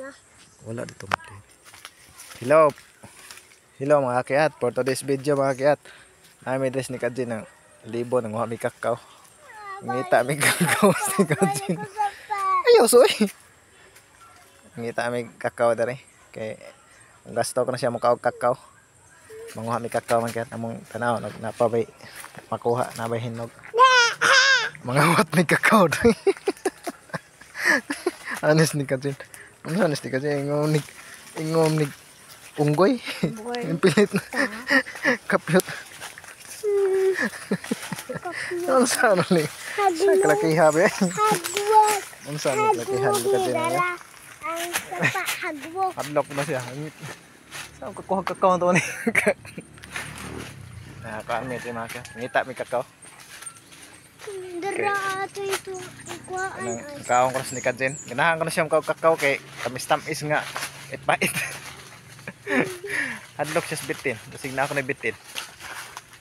Na. Wala dito mo. Hello. Hello mga kiat. For today's video mga kiat. Nami dress ni Kajin ng libo nang mi kakao. Ngita mi kakao si Kajin. Ayaw soy. Ngita mi kakao dere. Kay gasto ko na siya mukaog kakao. Manguha mi kakao man kiat among tanaw napabay makuha nabay hinog. Mangawat mi kakao dere. Anis ni Kajin. Ano anis ni Kajin? Ingom ni unggoy. Yung pilit na. Kapyot. Ano sa ano ni? Sa kalakiha ba? Hagwak. Ano sa ano kalakihan ni Kajin? Ang sapa hagwak. Hadlok na siya. Saan kakuha kakao to ni? Nakakuha mi ito mga. Ngita mi kakao. Dara ato ito. Ikuhaan. Kaon ko na ni Kajin. Ganahan ko na siya kakao kay kamis-tamis nga. Itpait. Hadlok siya sa bitin. Basig na ako na bitin.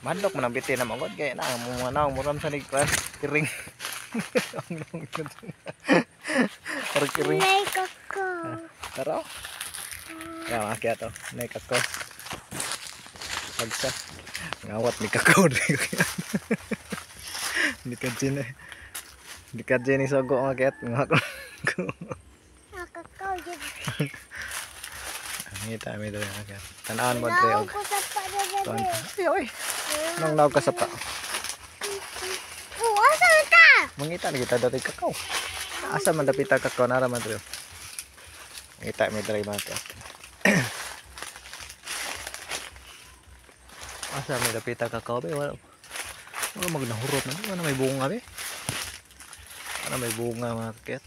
Madlok man ang bitin na magod kay na ang mga naong muram sa nigpa kiring. Parang kiring. Nay kakao. Tara. Ya mga kiat oh. Nay kakao. Pagsa. Ngawat ni kakao diri. Ni Kajin eh. Ni Kajin ni sogo mga kiat. Kakao jud. Ngita mi diri mga kiat. Tan-awon mo diri og. Naog ko sa pa dere. Ay oy. Nang naog ka sa pa. Oh, asa man ka? Mangita na kita dati kakao. Asa man dapita kakao nara man diri. Ngita mi diri mga kiat. Asa may dapita kakao be wala. Wala magnahurot na. Wala may bunga be. Wala may bunga mga kiat.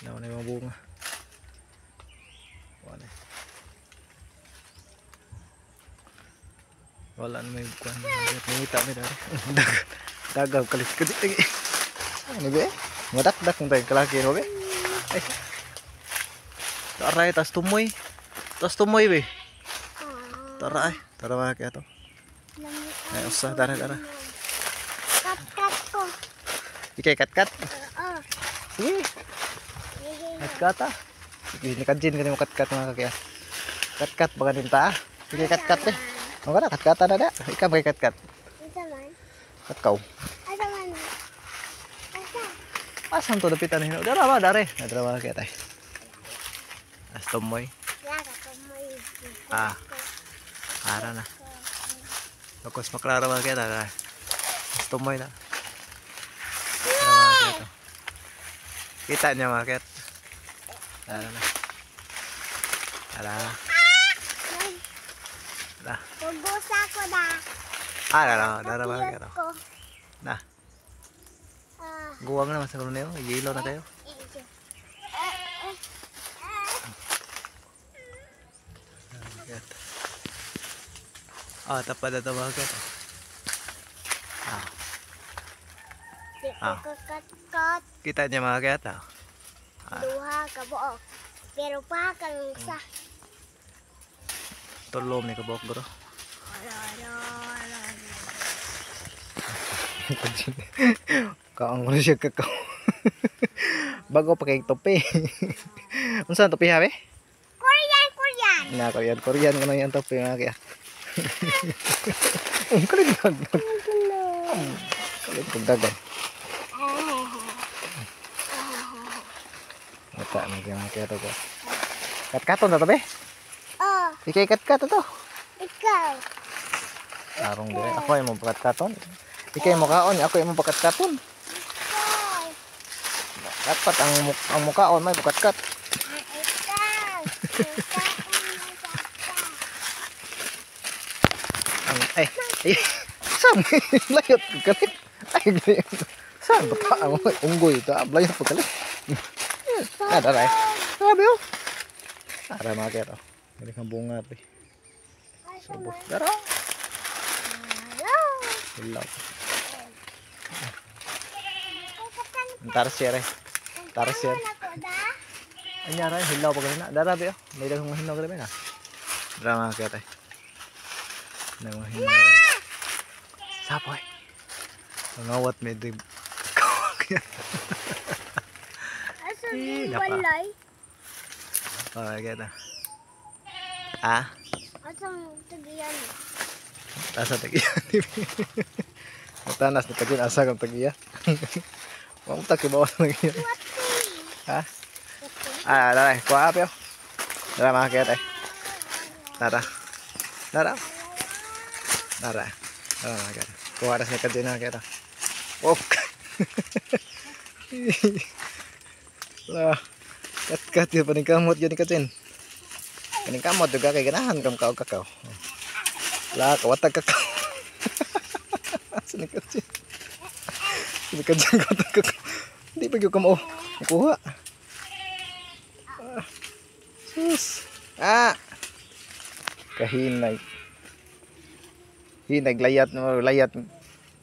Wala may mga bunga. Wala. Wala na may kuan. Mangita mi diri. Dagaw kalit kalit. Ano be? Madakdak mo tayo kalaki no be? Ay. Taray tas tumoy. Tas tumoy be. Tara ay. Tara mga kiat. Ay usa dara dara. Kat-kat ko. Ikay kat-kat. Oo. Sige. Kat-kat ah. Sige, ni Kajin kani mo kat-kat mga kakiat. Kat-kat baka din ta ah. Sige kat-kat eh. Ang kana kat-kata na da. Ikaw may kat-kat. Asa man? Katkaw. Asa man? Asa? Asan to dapitan hino? Dara ba dare. Dara mga kakiat ay. As tumoy. Lara tumoy. Ah. Ara na. Bakos maklaro mga kakiat. Ara. As tumoy na. Ara mga kakiat. Kita niya mga kakiat. Ara na. Ara. Ara. Pugusa ko na. Ara na. Dara mga kakiat. Ko. Na. Ah. Guwang na mas niyo. Igilo na kayo. Ah, tapad na ito mga kakiat. Ah. Ah. Kat-kat. Kita niya mga kakiat. Ah. Duha ka buok. Pero pa kang sa. Tulom ni kabuok bro. Kaong ko na siya kakao. Bago pa kay topi. Unsa ang topi ha be? Korean, Korean. Na Korean, Korean ko na yung topi mga kakiat. Ang kalit lang. Kalit kong dagan. Mata na kaya mga kakiat ako. Kat-katon na to be? Oh, Ikay kat-kat to. ikaw. Arong dire. Ako ay mo pagkat-katon. Ikay mo kaon, ako ay mo pagkat-katon. Ikaw. Dapat ang mukaon may pagkat-kat. Ikaw. Ang ay ay saan layot ka kalit. Ay saan ba ta ang unggoy ta layot pa kalit. Ah daray. Grabe oh. Ara mga kakiat oh. Dali kang bunga pre. Subo. Dara. Hilaw. Tarsier eh. Tarsier. Anyara hilaw pa ganina. Dara be oh. May daghang hilaw grabe na. Dara mga kakiat eh. May mga hilaw. Sapoy. Mangawat may dig. Walay. Oh, kita. Ah? Asang tagiyan? Asa tagiya? Matanas na tagiyan. Asa kang tagiya? Mamutak yung bawas na tagiya. Ha? Ah, dara. Kuha apyo. Dara mga kaya tayo. Dara. Dara. Dara. Dara mga kaya. Kuha ras ni Kajin mga kaya. Oh. Lah. Kat-kat yun. Paningkamot yun ni Kajin. Paningkamot juga kay ganahan kam kao kakao. Lah, kawatag kakao. Asa ni Kajin? Ni Kajin kawatag kakao. Hindi pa gyud kamo. Kuha. Ah. Sus. Ah. Kahinay. Hinay layat no layat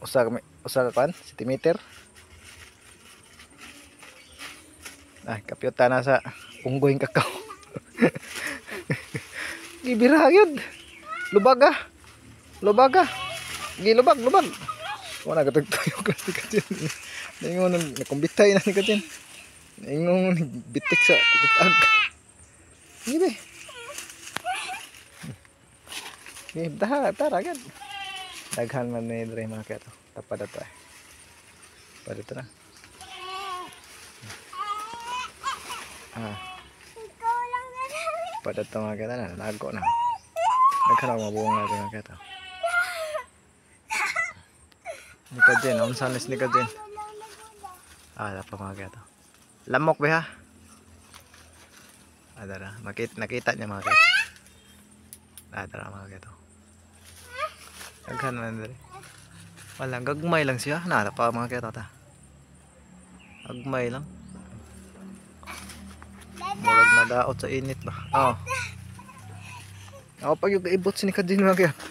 usa ka kan centimeter. Ah, kapyota na sa unggoy kakao. Gibira gyud. Lubaga. Lubaga. Gilubag, lubag. Wala ka tagtayo kasi Kajin. Ningon nakumbitay na ni Kajin. Ningon bitik sa bitag. Gibi. Gibi tara, tara gud. Daghan man ni dre mga kato. Tapad ato eh. Tapad ito na. Ah. Tapad ato mga kato na. Nago na. Daghan ako mabunga mga kato. Ni Kajin, unsa ni Kajin? Ah, dapat mga kato. Lamok ba ha? Ah, dara. Nakita niya mga kato. Ah, dara mga kato. Daghan man dere. Wala, gagmay lang siya. Nara pa mga kato ta. Gagmay lang. Murag nadaot sa init ba. Oh. Ako pag yung kaibot si ni Kajin mga kato.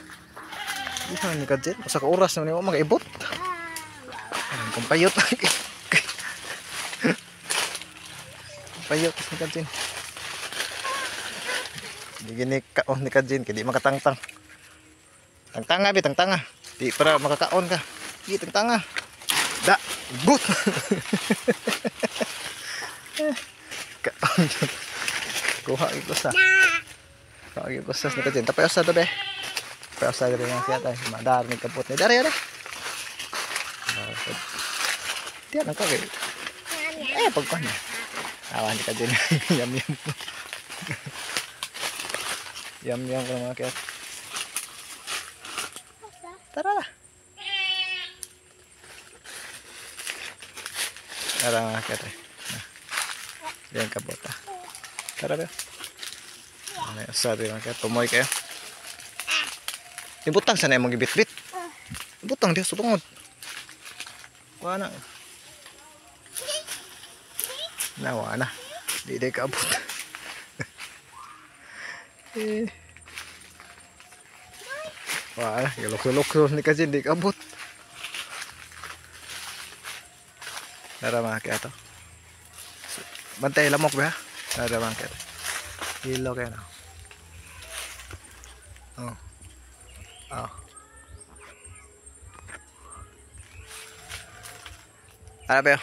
Di sa ni Kajin. Usa ka oras naman yung mga ibot. Kung payot. Payot ni Kajin. Gini kaon ni Kajin kay di makatangtang. Tangtanga bi tangtanga. Di para makakaon ka. Di tangtanga. Da but. Kaon. Kuha gyud ko sa. Kuha gyud ko sa ni Kajin. Tapay usa to be. Tapay usa diri nga siya tay. Madar ni kapot ni dari ari. Tiyan ang kagay. Eh pagkuhan niya. Awa ni Kajin. Yam yam. Yam yam ko mga kaya. Tara lah. Tara mga kaya. Nah. Diyan kabota. Tara ba? May sabi mga kaya. Tumoy kayo. Ibutang sana yung mga bit-bit. Ibutang diya sa tungod. Wala na. Nawa na. Di di kaabot. Eh. Wala, gilok-lok ni Kajin di kaabot. Tara mga kaya to. Bantay lamok ba? Tara mga kaya. Hilo kayo na. Oh. Oh. Tara ba?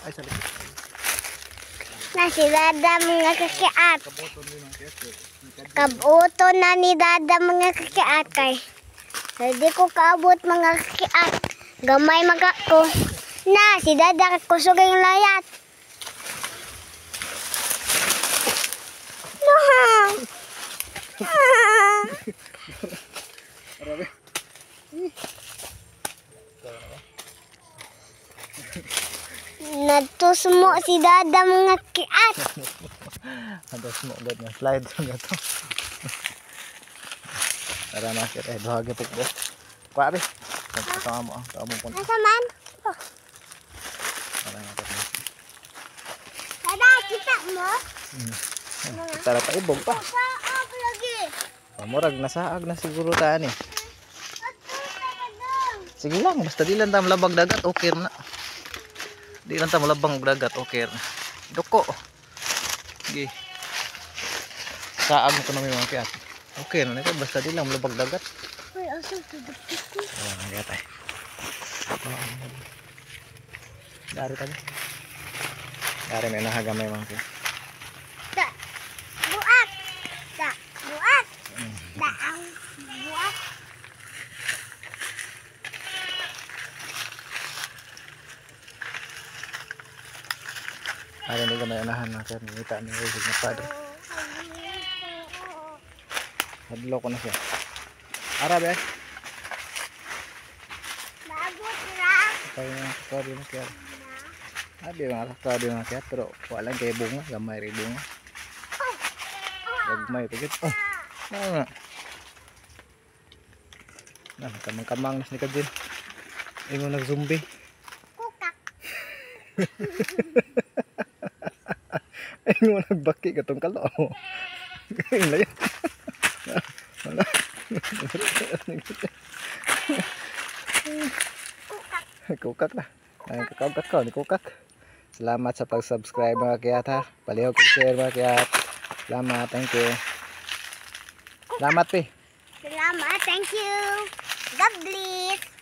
Ay, sabi. Na si Dada mga kakiat. Kabuto na ni Dada mga kakiat kay. Hindi ko kaabot mga kakiat. Gamay maga ko. Na si Dada kusog yung layat. No. Natusmo si Dada mga kiat. Natusmo agad na slide ang gato. Tara mga kiat. Eh, duha gyud pukbo. Kuha be. Tawa mo ah. Tawa mo punta. Asa man? Oh. Tara mga kiat. Dada, kita mo? Tara pa ibog pa. Saag lagi. Murag nasaag na siguro ta ani. Sige lang, basta di lang ta malabag dagat, okay na. Di lang ta malabang dagat, okay na. Duko. Sige. Saag na ko na may mga kiat. Okay na nito, basta di lang malabag dagat. Uy, Kusog ko. Oh, mga kiat ay. Dari tadi. Dari may nahagamay, mga kiat. Da. Buak. Da. Buak. Da ang buak. Dari may gamay unahan, mga kiat. Ngita ni Rosig na padre. Hadlo ko na siya. Arabe. Bagot ra. Kaya mga kakao mga kiat. Abi mga kakao mga kiat. Pero wala kay bunga. Gamay rin bunga. Gagmay pagit. Oh. Ano nga. Nah, kamang-kamang nas ni Kajin. Ingon nag-zombie. Kukak. Ingon nagbaki katong kalo. Layo. Wala. Kukak. Kukak na. Ay, kakao kakao ni kukak. Salamat sa pag-subscribe, mga kiyat, ha. Palihog kog share, mga kiyat. Salamat, thank you. Salamat, pi. Salamat. Thank you. God bless.